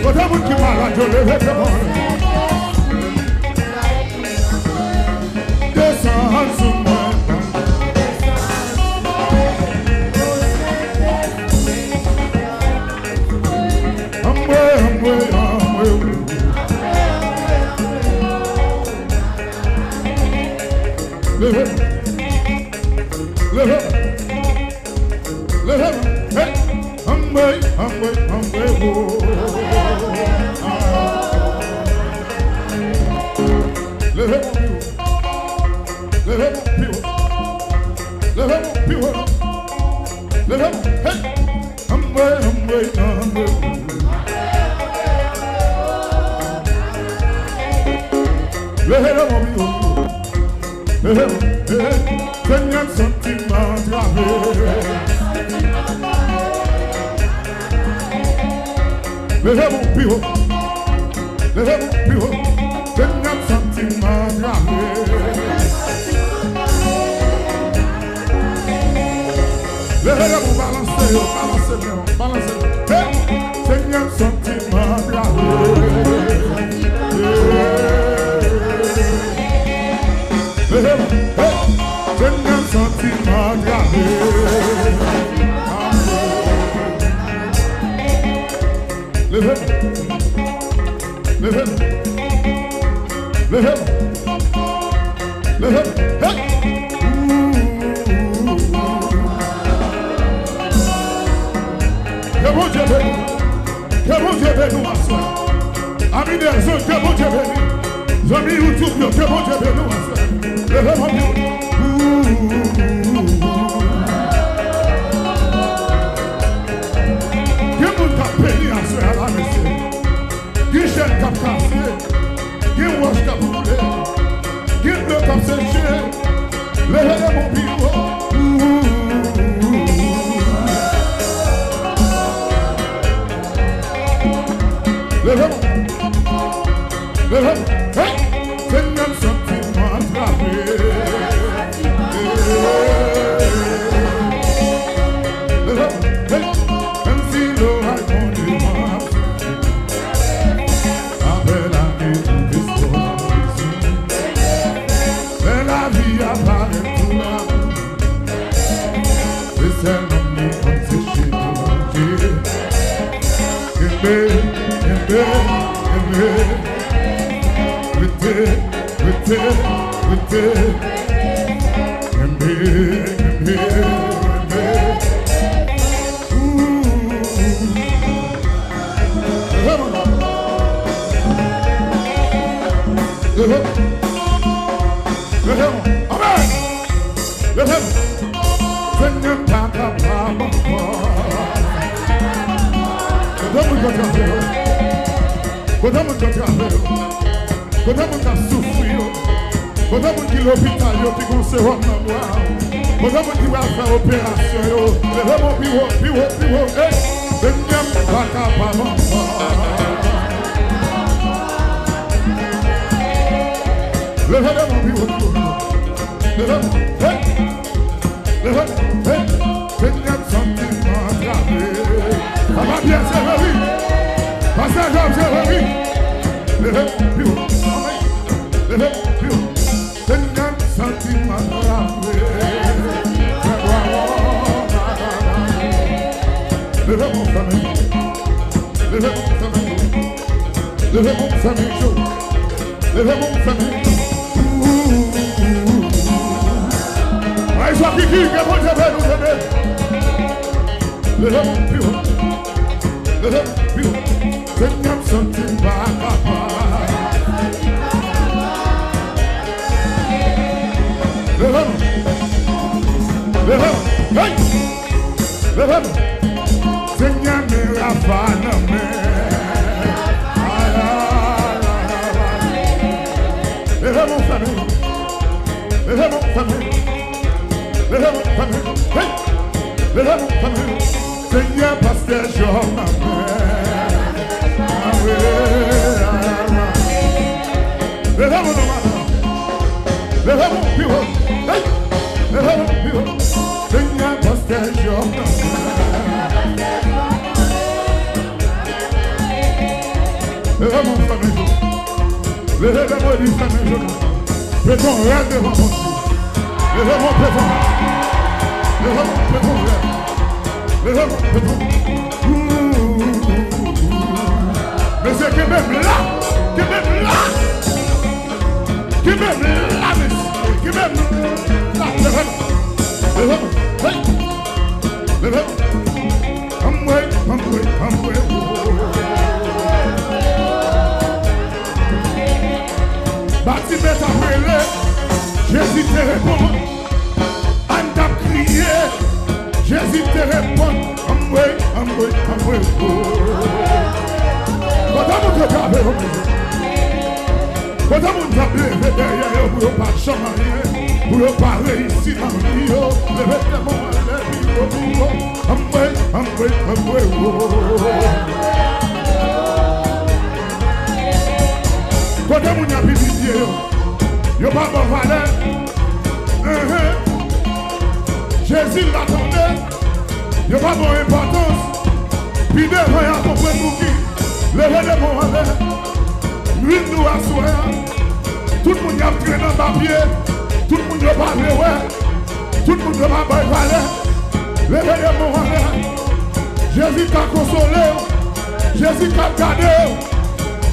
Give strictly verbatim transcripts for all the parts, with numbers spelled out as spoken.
Kote moun ki malad yo, leve tè mwen. Desann sou mwen. Anmwe, anmwe, anmwe. Leve. Leve. Leve. Hey. Anmwe, anmwe, anmwe, oh. Ah. Leve pou pi wo. Leve pou pi wo. Leve pou pi wo. Leve pou, hey. Anmwe, anmwe, anmwe. Leve pou pi wo. Leve pou, hey. Senyè m santi m antrave. Leve pou pi wo. Leve pou pi wo. Senyè m santi m antrave. Leve, leve pou balanse yo, balanse men yo, balanse yo. Hey! Senyè m santi m antrave. Leve, hey! Senyè m santi m antrave. Leve. Leve. Leve. Leve. Hey! Ke Bondye beni w. Ke Bondye beni w aswè. Ami dèzòd, ke Bondye beni w. Zanmi YouTube yo, ke Bondye beni w aswè. Leve men w. Gen moun k ap beni aswè a la, mesye. Gen chèn k ap kase. Gen wòch k ap woule. Gen dlo k ap seche. Leve men w pi wo. Leve men w. Leve men w. Hey! Senyè m santi m antrave. Leve men w. Hey! Menm si loray konn li m ap Apre lane tout espwa nan Jezi. Lè lavi a parèt tou la, se sèl nanm li konn seche pou Bondye. Kenbe, kenbe, kenbe. Rete, rete, rete. Kenbe, kenbe, kenbe. Ooh. Leve mwen. Leve mwen. Leve mwen. Amèn. Leve mwen. Senyè m pa kapab ankò. Kote moun k antrave yo? Kote moun k antrave yo? Kote moun k ap soufri yo? Kote moun ki lopital yo, ki gon sewòm nan bra yo? Kote moun ki pral fè operasyon yo? Leve men w pi wo, pi wo, pi wo. Ey! Senyè m pa kapab ankò. Leve men w pi wo, pi wo, pi wo. Leve men w. Ey! Leve men w. Ey! Senyè m santi m antrave. Papa Pyè, se vre wi. Pastè Job, se vre wi. Leve men w pi wo. Leve men w pi wo. Senyè m santi m antrave. Fè glwa w. Leve men w, fè men w. Leve men w, fè men w. Leve men w, fè men w. Leve men w, fè men w. Ay, Jwa Kiki, ke Bondye beni w, bebe. Leve men w pi wo. Leve men w pi wo. Senyè m santi m pa kapab. Leve men w. Leve men w. Hey! Leve men w. Senyè men Rafa nan men. Ay, ay, ay, ay, ay. Leve men w, fè men w. Leve men w, fè men w. Leve men w, fè men w. Hey! Leve men w, fè men w. Senyè pastè Jòb nan men. Awe, awe. Leve men w non, madanm. Leve men w pi wo. Hey! Leve men w pi wo. Senyè pastè Jòb nan men. Leve men w. Leve men w, fèmen je w. Leve men w, di, fèmen je w. Fè yon rèv devan Bondye. Leve men w, fè yon rèv. Leve men w, fè yon rèv. Leve men w, fè yon rèv. Mesye, kenbe m la. Kenbe m la. Kenbe m la, mesye. Kenbe m la. Leve men w. Leve men w. Hey. Leve men w. Anmwey, anmwey, anmwey, oh. Batime t ap rele, Jezi te reponn. Ann t ap kriye, Jezi te reponn. Anmwey, anmwey, anmwey, oh. Kote moun yo t ap leve yo? Kote moun k ap leve dèyè yo pou yo pa janm anyen, pou yo pa reyisi nan vi yo? Leve tèt mwen anlè pi wo, pi wo. Anmwey, anmwey, anmwey, wo. Kote moun y ap imilye yo? Yo pa ba w valè. Enhen. Jezi la tande. Yo pa ba w enpòtans. Pi devan y a konprann pou ki. Leve de men w anlè. Nuit nou aswè a. Tout moun y ap trennen anba pye. Tout moun yo pa vle wè. Tout moun yo pa bay valè. Leve de men w anlè. Jezi ka konsole w. Jezi ka gade w.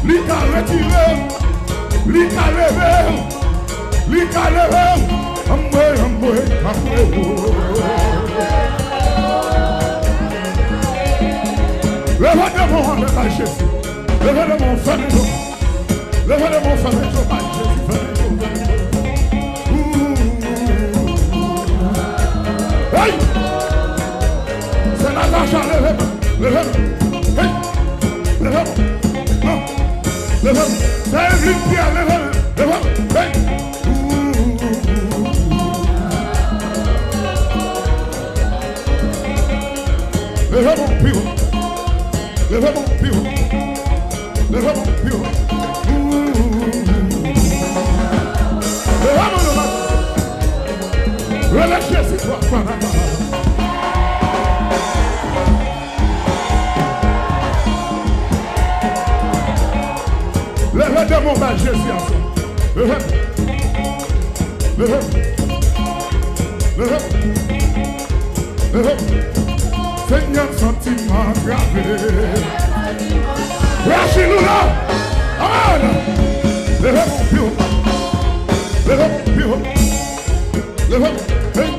Li ka retire w. Li ka leve w. Li ka leve w. Anmwey, anmwey, anmwey, oh. Leve de men w anlè bay Jezi. Leve de men w, fèmen je w. Leve de men w, fèmen je w bay Jezi. Fèmen je w, fèmen je w. Hey! Sè Natacha, leve men w. Leve men w. Hey! Leve men w. Leve men w. Sè Evelyne Pierre, leve men w. Leve men w. Hey! Leve men w pi wo. Leve men w pi wo. Leve men w pi wo. Leve men w. Rele Jezi twa fwa nan. Leve de men w bay Jezi aswè. Leve. Leve. Leve. Leve. Senyè, m santi m antrave. Frè Achille ou la? Amen. Leve men w pi wo. Leve men w pi wo. Leve men w. Hey.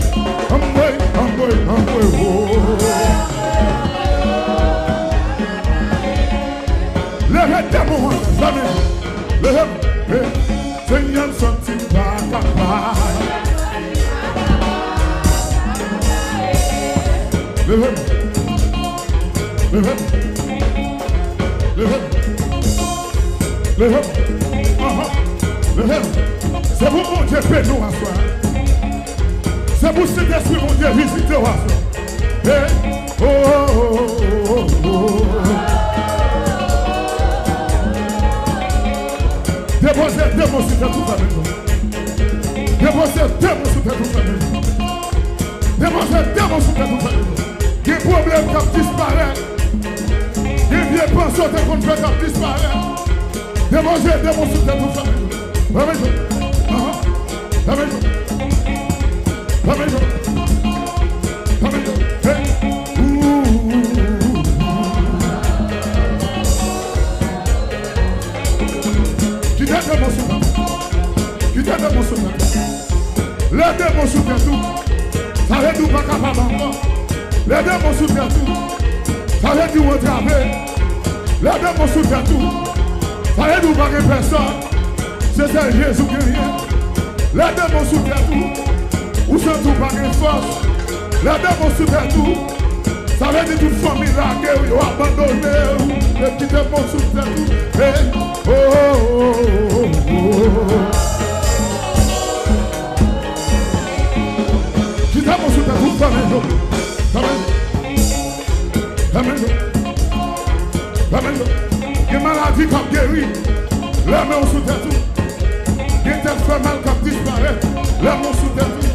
Anmwey, anmwey, anmwey, oh. Leve de men w, zanmi. Leve men w. Hey. Senyè, m santi m pa kapab. Leve m. Leve m. Leve m. Leve m. Ahan. Leve m. Se pou Bondye beni w aswè a. Se pou Sentespri Bondye vizite w aswè a. Hey. Oh, oh, oh, oh, oh. Depoze de men w sou tèt ou, fèmen je w. Depoze de men w sou tèt ou, fèmen je w. Depoze de men w sou tèt ou, fèmen je w. Gen pwoblèm k ap disparèt. Gen vye panse w te konn fè k ap disparèt. Depoze de men w sou tèt ou, fèmen je w. Fèmen je w. Ahan. Fèmen je w. Fèmen je w. Fèmen je w. Hey. Ooh. Kite de men w sou tèt ou. Kite de men w sou tèt ou. Lè de men w sou tèt ou, sa vle di w pa kapab ankò. Lè de men w sou tèt ou, sa vle di w antrave. Lè de men w sou tèt ou, sa vle di w pa gen pèsòn. Se sèl Jezi w genyen. Lè de men w sou tèt ou, ou santi w pa gen fòs. Lè de men w sou tèt ou, sa vle di tout fanmi lage w, yo abandone w, yo kite men w sou tèt ou. Hey, oh, oh, oh, oh, oh. Kite men w sou tèt ou, fèmen je w. Fèmen. Fèmen je w. Fèmen je w. Gen maladi k ap geri. Lè men w sou tèt ou. Gen tèt fè mal k ap disparèt. Lè men w sou tèt ou.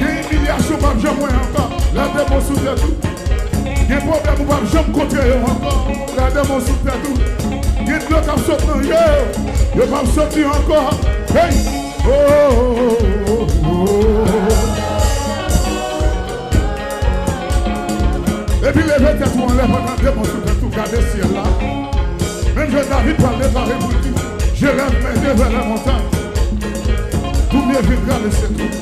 Gen imilyasyon w p ap janm wè ankò. Lè de men w sou tèt ou. Gen pwoblèm ou p ap janm kontre yo ankò. Lè demon sou tèt ou. Gen dlo k ap sot nan je yo. Yo p ap soti ankò. Hey! Oh, oh, oh, oh, oh. Epi leve tèt ou anlè pandan demon sou tèt ou, gade syèl la. Menm jan David pral deklare pou l di, je lève mes yeux vers les montagnes. D'où me viendra le secours?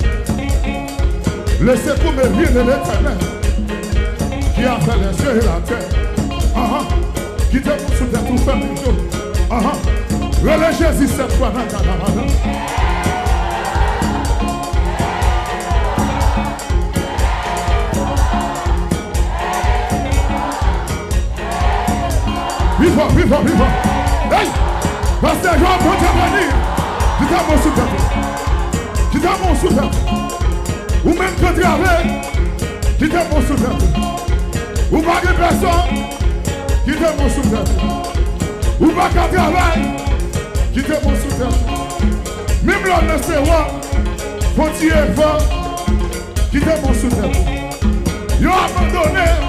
Le secours me vient de l'Éternel, qui a fait les cieux et la terre. Ahan. Kite moun sou tèt ou fè menm jan. Ahan. Rele Jezi sèt fwa nan kanaval la. Vivan, vivan, vivan. Hey! Pastè Job, Bondye beni. Kite moun sou tèt ou. Kite moun sou tèt ou. Ou menm k antrave, kite moun sou tèt ou. Ou pa gen pèsòn, kite moun sou tèt ou. Ou pa ka travay, kite moun sou tèt ou. Menm lè w nan sewa, fon ti efò, kite moun sou tèt ou. Yo abandone w,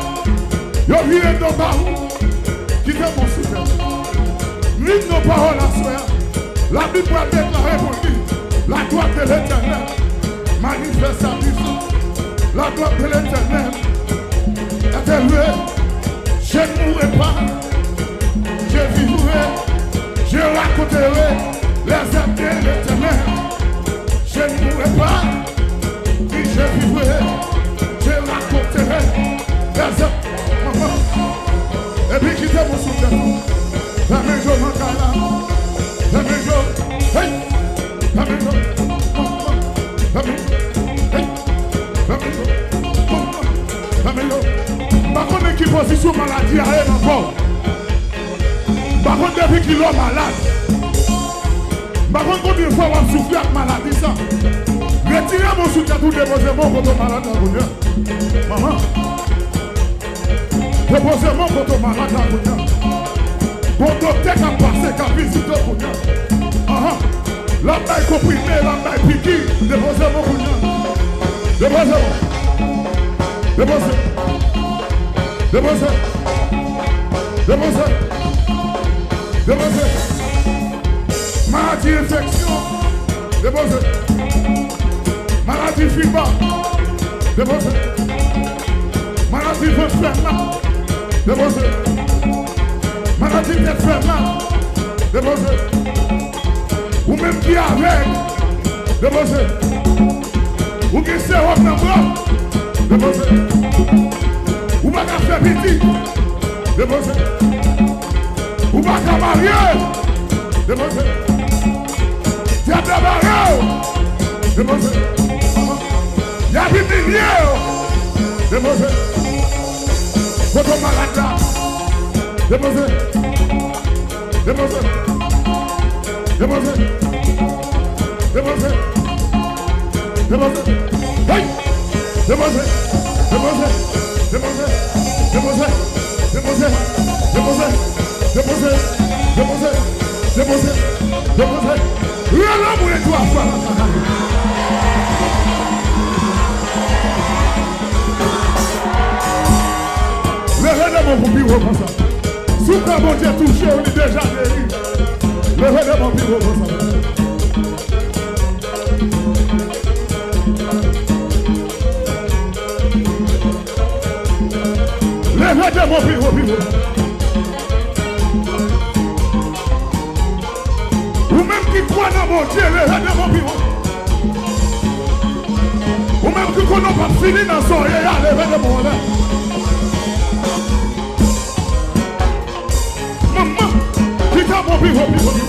yo vire do ba ou, kite moun sou tèt ou. Lit nou pawòl aswè a. Labib pral deklare pou li, la gloire de l'Éternel manifeste sa puissance. La gloire de l'Éternel est élevée. Je ne mourrai pas, je vivrai, je raconterai les œuvres de l'Éternel. Je ne mourrai pas, ni je vivrai, je raconterai les œuvres. Epi kite moun sou tèt ou. Fèmen je w nan kay la. Fèmen je w. Hey! Fèmen je w. Fèmen. Hey! Fèmen je w. Fèmen je w. M pa konnen ki pozisyon maladi a ye nan kò w. M pa konn depi kilè w malad. M pa konn konbyen fwa w ap soufri ak maladi sa. Retire men w sou tèt ou, depoze men w kote w malad la kounye a. Manman. Depoze men w kote w malad la kounye a. Gon doktè k ap pase, k ap vizite w kounye a. Ahan. L ap bay konprime, l ap bay piki. Depoze men w kounye a. Depoze men w. Depoze. Depoze. Depoze. Depoze. Maladi enfeksyon. Depoze. Maladi fiba. Depoze. Maladi vant fè mal. Depoze. Maladi tèt fè mal. Depoze. Ou menm ki avèg. Depoze. Ou gen sewòm nan bra. Depoze. Ou pa ka fè pitit. Depoze. Ou pa ka marye. Depoze. Dyab la bare w. Depoze. Y ap imilye w. Depoze. Kote w malad la. Depoze. Depoze. Depoze. Depoze. Depoze. Hey! Depoze. Depoze. Depoze. Depoze. Depoze. Depoze. Depoze. Depoze. Depoze. Rele mwen twa fwa. Leve de men w pou pi wo konsa. Si w kwè Bondye touche w, li deja geri. Leve de men w pi wo konsa. Leve de men w pi wo, pi wo. Ou menm ki kwè nan Bondye, leve de men w pi wo. Ou menm ki konnen w p ap fini nan sa w ye a, leve de men w anlè. Manman, kite men w pi wo, pi wo, pi wo.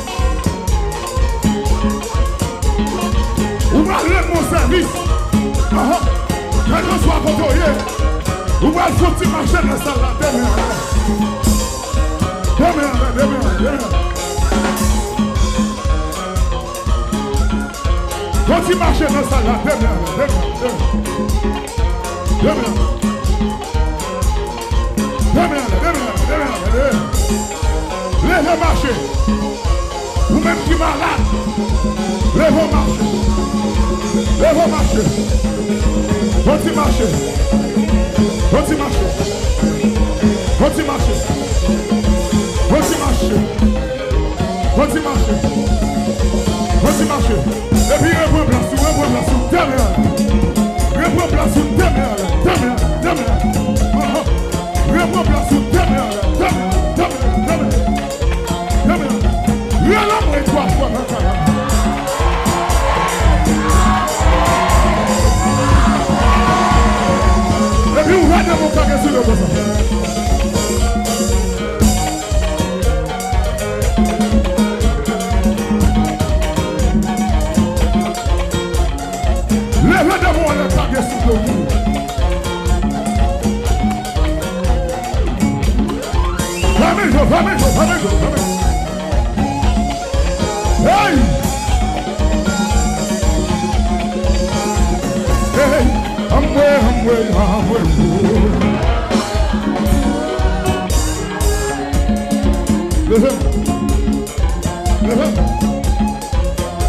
Ou pral rann mwen sèvis. Ahan. Kèlkeswa kote w ye, ou pral fè yon ti mache nan sal la, de men anlè. De men anlè, de men anlè, de men anlè. Fè yon ti mache nan sal la, de men anlè, de men anlè, de men anlè. De men anlè. De men anlè, de men anlè, de men anlè, de men anlè. Leve mache. Ou menm ki malad, leve mache. Leve mache. Fè yon ti mache. Fè yon ti mache. Kontinye mache. Kontinye mache. Kontinye mache. Kontinye mache. Epi repran plas ou, repran plas ou. Tèmen an. Repran plas ou, tèmen an. Tèmen an, tèmen an. Aha. Repran plas ou, tèmen an. Tèmen an, tèmen an, tèmen an. Tèmen an. Rele mwen twa fwa nan kay la. Epi ou rele mwen pa gen sou yo konsa. Leve de mwen anlè, pa gen sou yo. Fèmen je w, fèmen je w, fèmen je w, fèmen je w. Hey! Hey! Anmwe, anmwe, anmwe. Leve. Leve.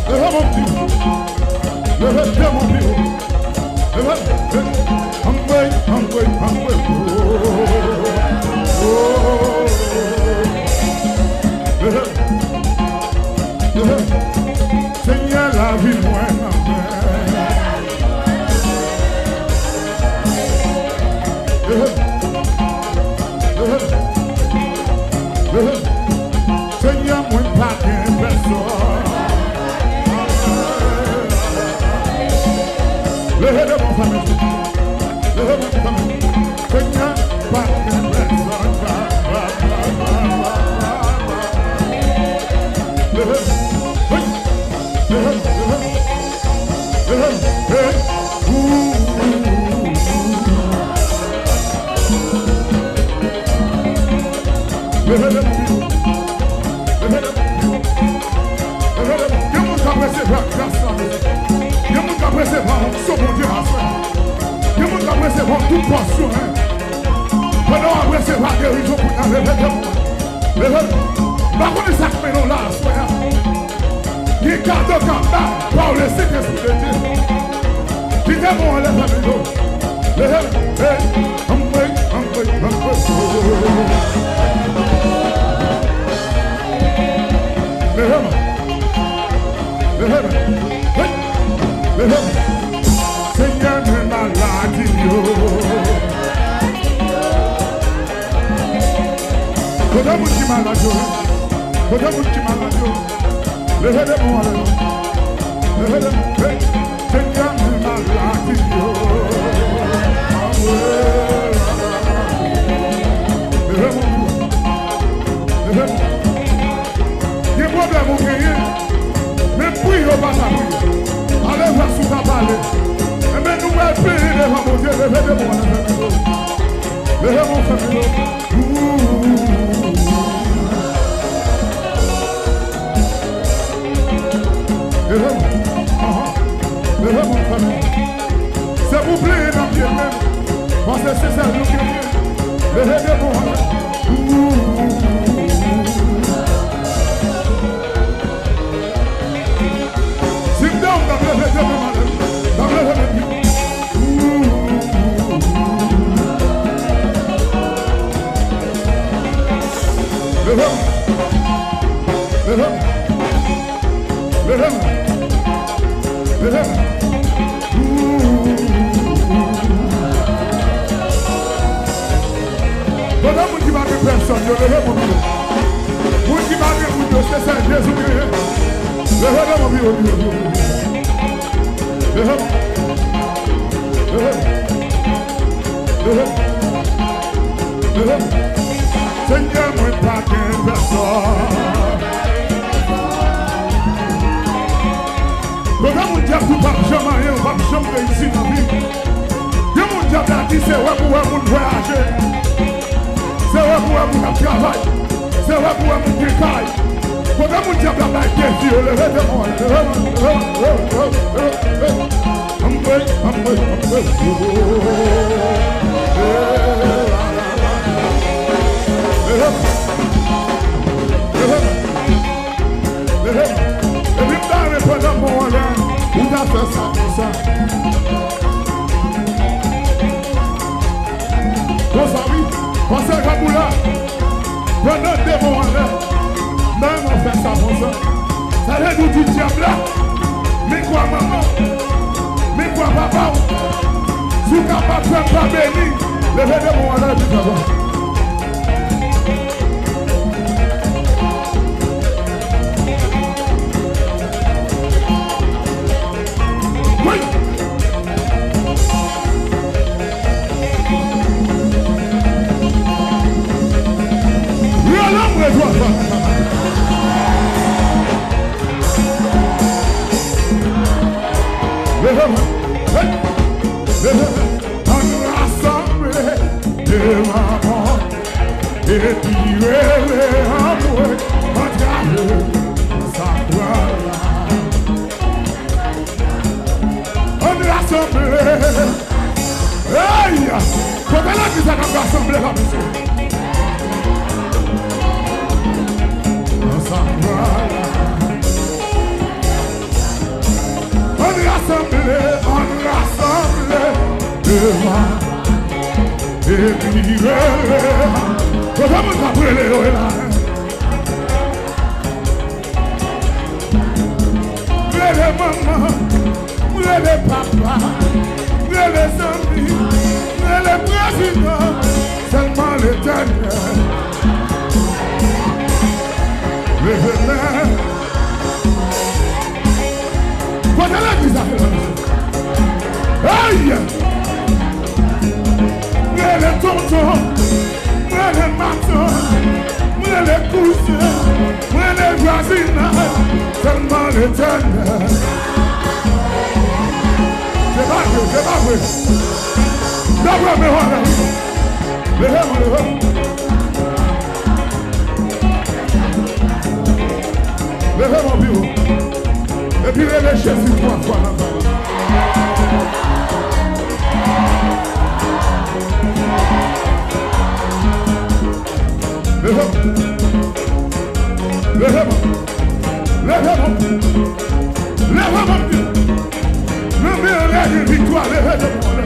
Leve, mon Dieu. Leve, mon Dieu. Leve, leve. Anmwe, anmwe, anmwe. Oh, oh, oh. Leve. Senyè, lavi mwen nan men. Senyè, mwen pa gen pèsòn. Leve de mwen, fanmi. Leve mwen, fanmi. Senyè, pa gen pèsòn. Leve. Hey. Leve, leve. Leve. Hey. Ooh. Leve, leve. Leve, leve. Leve, leve. Gen moun k ap resevwa gras la, mezanmi. Gen moun k ap resevwa onksyon Bondye aswè. Gen moun k ap resevwa tout pòsyon, en. Pandan w ap resevwa gerizon kounye a, leve de mwen. Leve. M pa konnen sa k mennen w la aswè a. Gen kado k ap bay pa w, le Sentespri de Dye. Kite mwen anlè fèmen yo. Leve. Hey. Anmwe, anmwe, anmwe. Leve. Leve. Hey. Leve. Senyè, men maladi yo. Kote moun ki malad yo? Kote moun ki malad yo? Leve de mwen, leve. Leve de mwen. Hey, Senyè, men maladi yo. Leve mwen. Leve mwen. Gen pwoblèm ou genyen, menm priye w pa ka priye. Ale vwa si w ka pale. Enben, nou pral plede devan Bondye, leve de mwen, leve de mwen. Leve mwen, fè mwen. Leve mwen. Ahan. Leve mwen, fè mwen. Se pou plede nan pye l menm. Paske se sèl nou genyen. Leve de mwen. Si m te w, m t ap leve de men m anlè. M t ap leve men m. Leve m. Leve m. Leve m. Leve m. Pandan moun ki pa gen pèsòn yo, leve men w. Moun ki pa gen moun yo, se sèl Jezi genyen. Leve men w, leve men w. Leve m. Leve m. Leve m. Leve m. Senyè, mwen pa gen pèsòn. Kote moun dyab di w p ap janm anyen, w p ap janm reyisi nan vi. Gen moun dyab la di se wè pou wè moun vwayaje. Se wè pou wè moun ap travay. Se wè pou wè moun gen kay. Kote moun dyab la bay defi yo, leve de mwen, leve mwen, leve mwen, leve mwen, leve mwen. Anmwe, anmwe, anmwe. Leve mwen. Leve mwen. Leve mwen. Epi m ta renmen pandan mwen anlè, ou ta fè sa konsa. Konsa wi. Pase gad ou la. Leve men w anlè epi fè bò. Wi! Rele m retwa. Leve men. Hey! Leve men. Ann rasanble devan pòt epi rele anmwe antrave sa pral la. Ann rasanble. Hey! Kote legliz la k ap rasanble la, mesye? Nan sa pral la. Ann rasanble, ann rasanble devan. Epi rele. Kote moun k ap rele yo ye la? Rele manman, rele papa, rele zanmi, rele prezidan, sèlman Letènèl. Leve men. Kote legliz la, mesye? Hey! Rele tonton, rele matant, rele kouzen, rele vwazinay, sèlman Letènèl. Se pa vre, se pa vre. Dapre mwen, wè la, wi. Leve men, leve men. Leve men pi wo. Epi rele Jezi twa fwa nan kay la. Leve men. Leve men. Leve men. Leve men pi wo. Nan men an lè gen viktwa, leve de men anlè.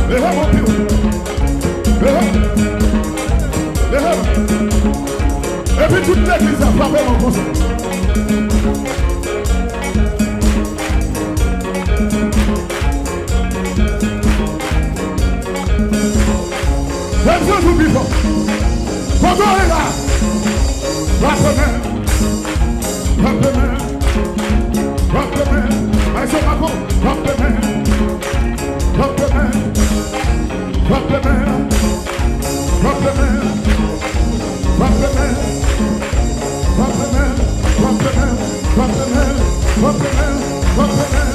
Leve men pi wo. Leve. Leve. Epi tout legliz la frape men konsa. Fè m santi w pi fò. Kote w ye la? Frape men. Frape men. Frape men. Ay, se pa bon. Frape men. Frape men. Frape men. Frape men. Frape men. Frape men. Frape men. Frape men. Frape men. Frape men.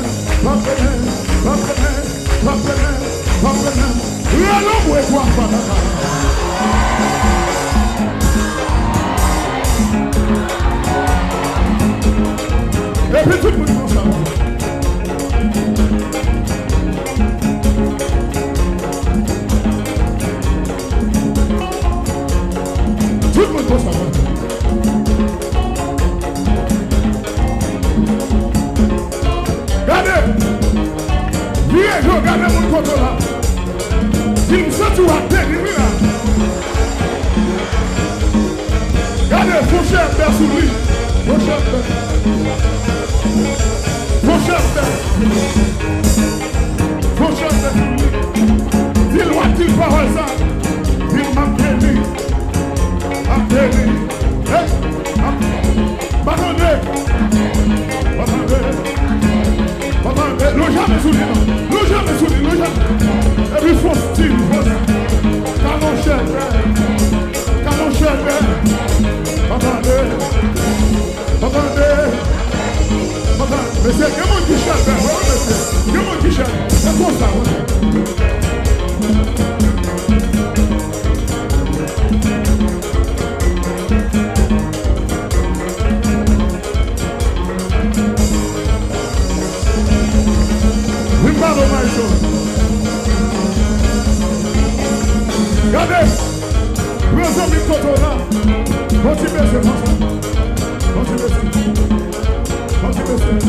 Frape men. Frape men. Frape men. Frape men. Rele m wi twa fwa nan kay la. Epi tout moun konsa. Tout moun konsa. Gade! Vire do, gade moun kote w la. Di m santi w ap beni wi la. Gade, fon chèlbè sou li. Fon chèlbè. Fon chèlbè. Fon chèlbè sou li. Di l w ap di l pawòl sa. Di l m ap beni. M ap beni. Hey, m ap, pa tande. Pa tande. Pa tande. Lonje men sou li non. Lonje men sou li. Lonje men. Epi fon stil. Fon stil. Kalon chèlbè. Kalon chèlbè. Pa tande. Pa tande. Pa tande. Mesye, gen moun ki chèlbè vre wi, mesye. Gen moun ki chèlbè. Se konsa wi. Vin pale w, Mayso. Gade, pran zanmi kote w la. Bon ti mesye konsa. Bon ti mesye. Bon ti mesye.